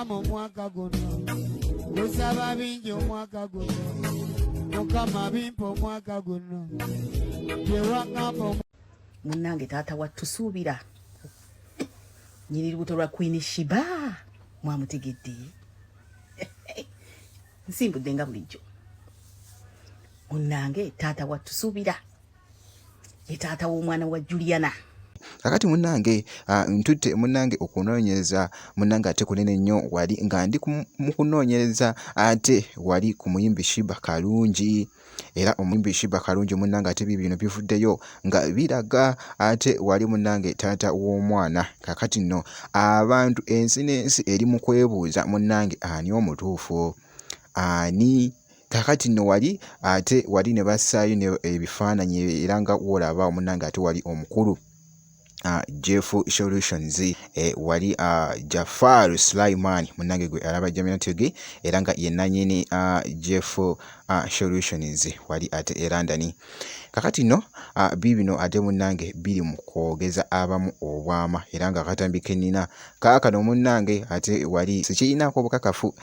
Mukama omwaka guno gusaba bingi, omwaka guno Mukama bimpa, omwaka guno byewaŋŋamba. Munnange, taata wa Tusuubira, nyini lubuto lwa Queen Sheebah, mwamutegedde. Nsimbudde nga bulijjo. Munnange, taata wa Tusuubira ye taata w'omwana wa Juliana. Kakati munnange, ntutte munnange okunoonyereza, munnange, ate kunene nnyo wali nga ndi mu kunoonyereza ate wali ku muyimbi Sheebah Kalungi. Era omuyimbi Sheebah Kalungi, munnange, ate biibino bivuddeyo nga biraga ate wali, munnange, taata w'omwana. Kakati nno abantu, ensi n'ensi eri mu kwebuuza, munnange, ani omutuufu, ani? Kakati nno wali ate wali ne bassaayo ne ebifaananyi, era nga w'olaba, munnange, ate wali omukulu Jeff Solutions, wali Jafar Sulaiman, munnange, gwe alaba Jaminatg, era nga ye nannyini Jeff Solutions wali ate e London. Kakati nno biibino ate, munnange, biri mu kwogeza abamu obwama, era nga akatambi ke nnina kaakano, munnange, ate wali sikirinaako obukakafu.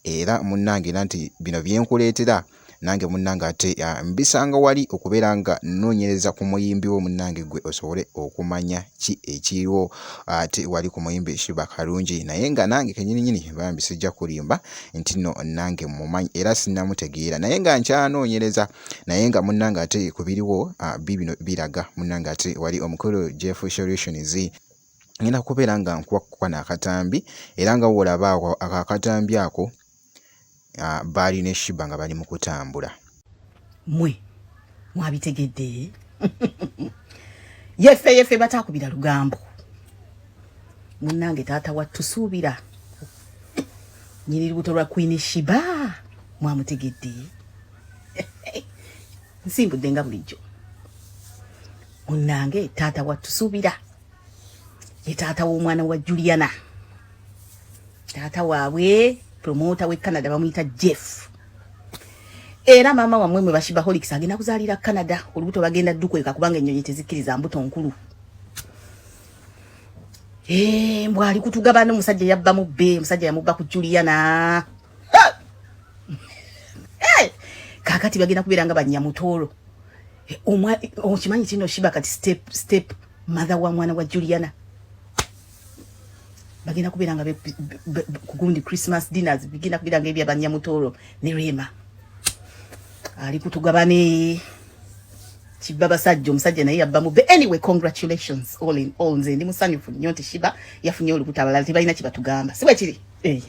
Era munnange, era nti bino bye nkuleetera nange, munnange, ate mbisanga wali okubeera nga nnoonyereza ku muyimbi wo, munnange, gwe osobole okumanya ki ekiriwo ate wali ku muyimbi Sheebah Kalungi. Naye nga nange kennyininyini bambi sijja kulimba nti nno nange mumanyi era sinnamutegeera, naye nga nkyanoonyereza. Naye nga munnange, ate ku biriwo, biibino biraga, munnange, ate wali omukulu Jeff Solutions. Ngenda kubeera nga nkuwa kano akatambi, era nga w'olaba ako akatambi ako, baali ne Sheebah nga bali mu kutambula. Mmwe mwabitegedde, yeffe yeffe bataakubira lugambo. Munnange, taata wa Tusuubira, nyini lubuto lwa Queen Sheebah, mwamutegedde. Nsimbudde nga bulijjo. Munnange, taata wa Tusuubira ye taata w'omwana wa Juliana. Taata waabwe promoter we Canada, bamuyita Jeff. Era maama wammwe mwe ba Sheebaholics agenda kuzaalira Canada. Olubuto bagenda ddukweka kubanga ennyonyi tezikkiriza mbuto nkulu. Eh, mbwali kutugabana. Omusajja yabba mubbe, omusajja yamubba ku Juliana. Eh, kakati bagenda kubeera nga banyamutoolo. Eh, okimanyi kino, Sheebah kati step mother wa mwana wa Juliana. Bagenda kubeera nga kugundi Christmas dinners bigenda kubeera nga ebya banyamutoolo ne Rema. Ali kutugabane kibba basajja, omusajja naye yabba mubbe. Anyway, congratulations all in all. Nze ndi musanyufu nnyo nti Sheebah yafunye olubuto. Abalala tebalina kibatugamba, si bwe kiri? Eh.